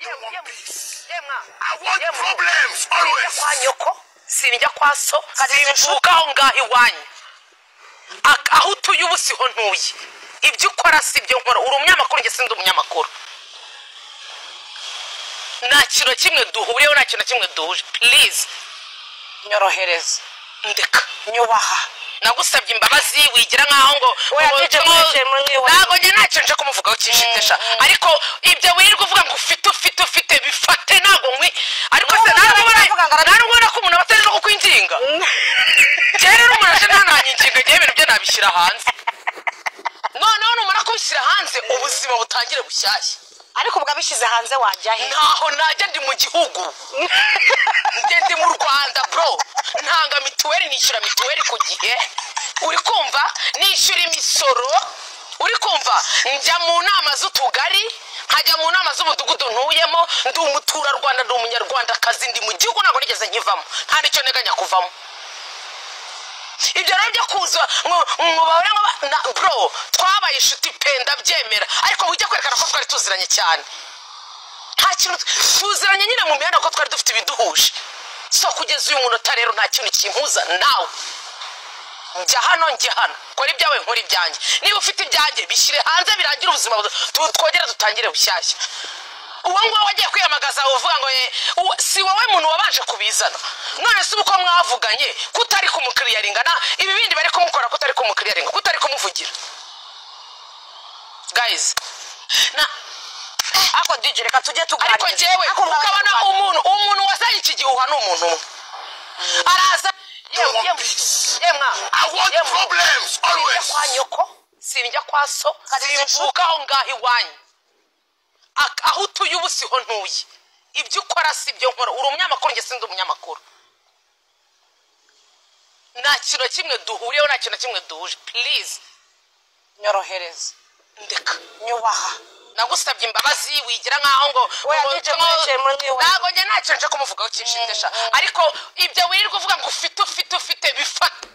Don't want peace. I want problems Sinjya always. kwa nyoko, sinjya kwa so, simvuka aho ngaho iwanyu. Aho utuye ubu siho ntuye. Ibyo ukora si byo nkora. Uri umunyamakuru, njye sindi umunyamakuru. Nta kintu na kimwe duhuriyeho, nta kintu na kimwe duhuje. Please. Nyorohereza. Ndeka. Nyubaha. Nagusabye imbabazi, wigira nkaho ngo Oya, ngo- DJ, ngo- mwese mwiwe. Ntabwo njye ntacyo nje kumuvugaho kinshitesha, ariko ibyo wirirwa uvuga ngo ufite, ufite, ufite, bifate. Ntabwo nkwi, ariko se N'ubu ntabwo ubona aravuga ngo ntabwo ubona ko umuntu aba atari no kukwinginga. Njyewe rero umuntu aje ntananyinginga, njyewe ibintu bye nabishyira hanze. Noneho numara kubishyira hanze, ubuzima butangire bushyashya. Ariko ubwo abishyize hanze wajya he? Ntaho najya, ndi mu gihugu, njye ndi mu Rwanda, bro. Ntanga mituweli, nishyura mituweli ku gihe, uri kumva? Nishyura imisoro, uri kumva? Njya mu nama z'utugari, nkajya mu nama z'umudugudu ntuyemo. Ndi umuturarwanda, ndi umunyarwandakazi, ndi mu gihugu, ntabwo nigeze nkivamo, nta n'icyo nteganya kuvamo. Ibyo rero byo kuza ngo bahore ngo bro, twabaye inshuti pe, ndabyemera, ariko ujya kwerekana ko twari tuziranye cyane. Nta kintu tuziranye nyine mu mihanda, ko twari dufite ibiduhuje. So kugeza uyu munota rero nta kintu kimpuza nawe. Njya hano, njya hano, kora ibyawe, nkora ibyanjye. Niba ufite ibyanjye, bishyire hanze, birangire, ubuzima twongere dutangire bushyashya. Uwo nguwo wagiye kwiyamagaza uvuga ngo si wowe muntu wabanje kubizana. None se uko mwavuganye kutari kumukiriyaringa, na ibi bindi bari kumukora kutari kumukiriyaringa, kutari kumuvugira, guys, na Ariko DJ, reka tujye tuganira. Ariko njyewe Ariko mwa ukabona Abanyarwanda- umuntu wazanye iki gihuha ni umuntu umwe araza. Don't want peace. Yemwa. I want problems Sinjya always. kwa nyoko, sinjya kwa so, simvuka aho ngaho iwanyu. Aho utuye ubu siho ntuye. Ibyo ukora si byo nkora. Uri umunyamakuru, njye sindi umunyamakuru. Nta kintu na kimwe duhuriyeho, nta kintu na kimwe duhuje. Please. Nyorohereza. Ndeka. Nyubaha. Nagusabye imbabazi, wigira nkaho ngo Oya, ngo- DJ, mwese mwiwe. Ntabwo njye ntacyo nje kumuvugaho kinshitesha, ariko ibyo wirirwa uvuga ngo ufite, ufite, ufite, bifate.